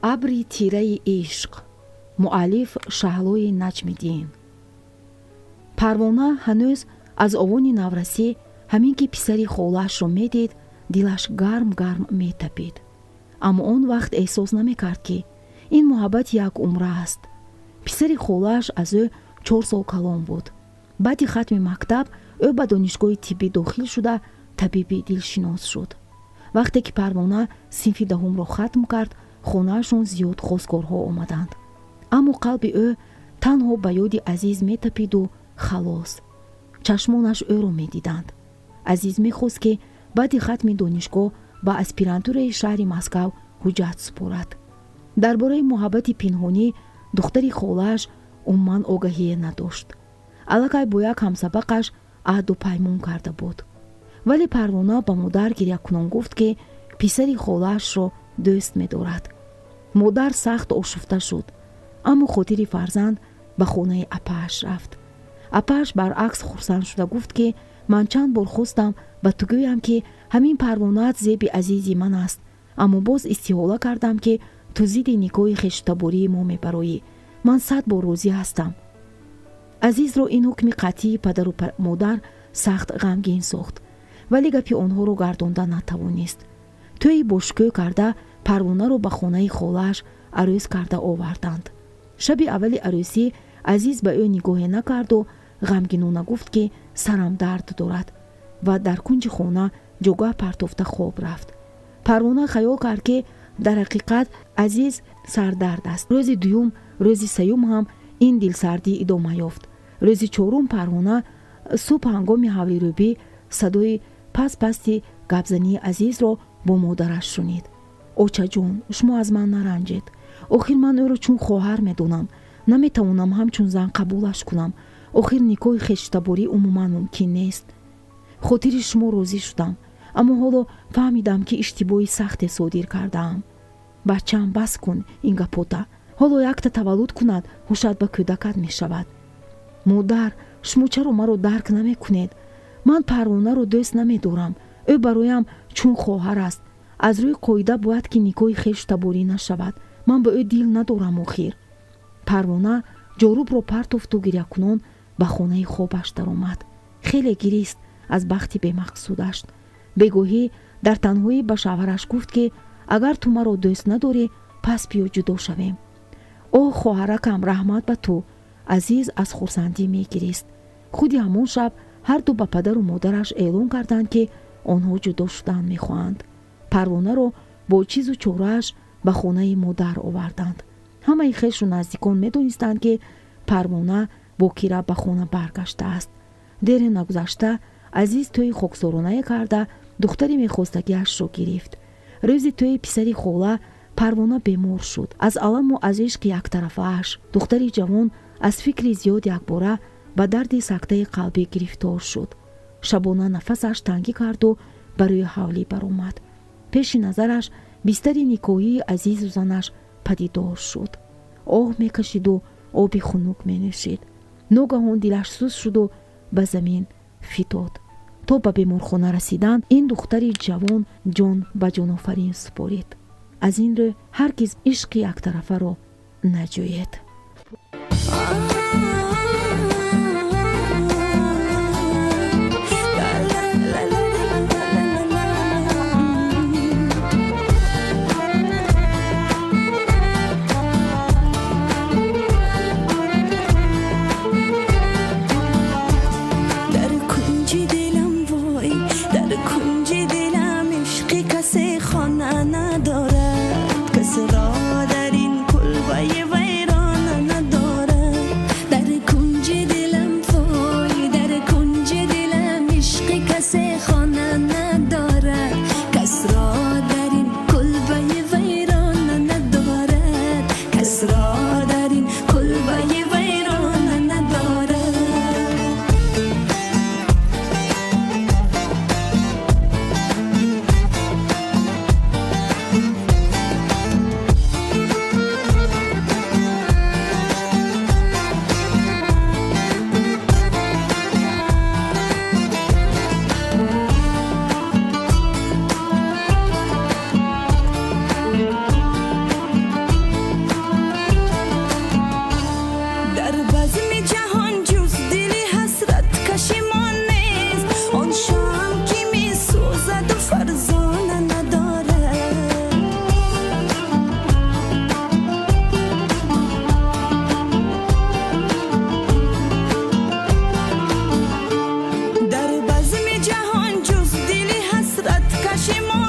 Абри тираи ишқ. Муаллиф Шаҳлои Наҷмиддин. Парвона ҳанӯз аз овони наврасӣ ҳамин ки писари холаашро медид, дилаш гарм гарм метапид. Аммо он вақт эҳсос намекард, ки ин муҳаббат як умра аст. Писари холааш аз ӯ 4 сол калон буд. Баъди хатми мактаб ӯ ба донишгоҳи тиббӣ дохил шуда, табиби дилшинос шуд. Вақте ки Парвона синфи 10-умро хатм кард, хонаашон зиёд хостгорҳо омаданд, аммо қалби ӯ танҳо ба ёди Азиз метапиду халос. Чашмонаш ӯро медиданд. Азиз мехост, ки баъди хатми донишгоҳ ба аспирантураи шаҳри Москав ҳуҷҷат супорад. Дар бораи муҳаббати пинҳонӣ духтари холааш умуман огаҳие надошт. Аллакай бо як ҳамсабақаш аҳду паймон карда буд. Вале Парвона ба модар гирякунон гуфт, ки писари холаашро дӯст медорад. Модар сахт ошуфта шуд, аммо хотири фарзанд ба хонаи апааш рафт. Апааш баръакс хурсанд шуда гуфт, ки ман чанд бор хостам ба ту гӯям, ки ҳамин Парвонаат зеби азизи ман аст, аммо боз истиҳола кардам, ки ту зидди никоҳи хештабории мо мебароӣ. Ман 100 бор розӣ ҳастам. Азизро ин ҳукми қатъии падару модар сахт ғамгин сохт, вале гапи онҳоро гардонда натавонист. Тӯи бошукӯҳ карда, Парвонаро ба хонаи холааш арӯс карда оварданд. Шаби аввали арӯсӣ Азиз ба ӯ нигоҳе накарду ғамгинона гуфт, ки сарам дард дорад, ва дар кунҷи хона ҷогаҳ партофта хоб рафт. Парвона хаёл кард, ки дар ҳақиқат Азиз сардард аст. Рӯзи дуюм, рӯзи сеюм ҳам ин дилсардӣ идома ёфт. Рӯзи чорум Парвона субҳ ҳангоми ҳавлирӯбӣ садои пас пасти гапзании Азизро бо модараш шунид: «Очаҷон, шумо аз ман наранҷед. Охир ман ӯро чун хоҳар медонам, наметавонам ҳамчун зан қабулаш кунам. Охир никоҳи хештаборӣ умуман мумкин нест. Хотири шумо розӣ шудам, аммо ҳоло фаҳмидам, ки иштибоҳи сахте содир кардаам». «Бачаам, бас кун ин гапота. Ҳоло якта таваллуд кунад, ҳушат ба кӯдакат мешавад». «Модар, шумо чаро маро дарк намекунед? Ман Парвонаро дӯст намедорам. Ӯ бароям чун хоҳар аст. Аз рӯи қоида бояд, ки никоҳи хештаборӣ нашавад. Ман ба ӯ дил надорам охир». Парвона ҷорубро партофту гирякунон ба хонаи хобаш даромад. Хеле гирист аз бахти бемақсудаш. Бегоҳӣ дар танҳоӣ ба шавҳараш гуфт, ки агар ту маро дӯст надорӣ, пас биё ҷудо шавем. «Оҳ, хоҳаракам, раҳмат ба ту», Азиз аз хурсандӣ мегирист. Худи ҳамон шаб ҳарду ба падару модараш эълон карданд, ки онҳо ҷудо шудан мехоҳанд. Парвонаро бо чизу чорааш ба хонаи модар оварданд. Ҳамаи хешу наздикон медонистанд, ки Парвона бокира ба хона баргаштааст. Дере нагузашта Азиз тӯи хоксоронае карда, духтари мехостагиашро гирифт. Рӯзи тӯи писари хола Парвона бемор шуд. Аз аламу аз ишқи яктарафааш духтари ҷавон аз фикри зиёд якбора ба дарди сактаи қалбӣ гирифтор шуд. Шабона нафасаш тангӣ карду ба рӯи ҳавлӣ баромад. Пеши назараш бистари никоҳии Азизу занаш падидор шуд. Оҳ мекашиду оби хунук менӯшид. Ногаҳон дилаш суст шуду ба замин фитод. То ба беморхона расидан ин духтари ҷавон ҷон ба ҷонофарин супорид. Аз ин рӯ ҳаргиз ишқи яктарафаро наҷӯед. Дар кунҷи дилам, вой, дар кунҷи дилам ишқи касе хона надорад, касро дар ин кулбаи вайрона надорад. Шам ки месӯзаду фарзона надорад. Дар базми ҷаҳон ҷуз дили ҳасраткаши мо.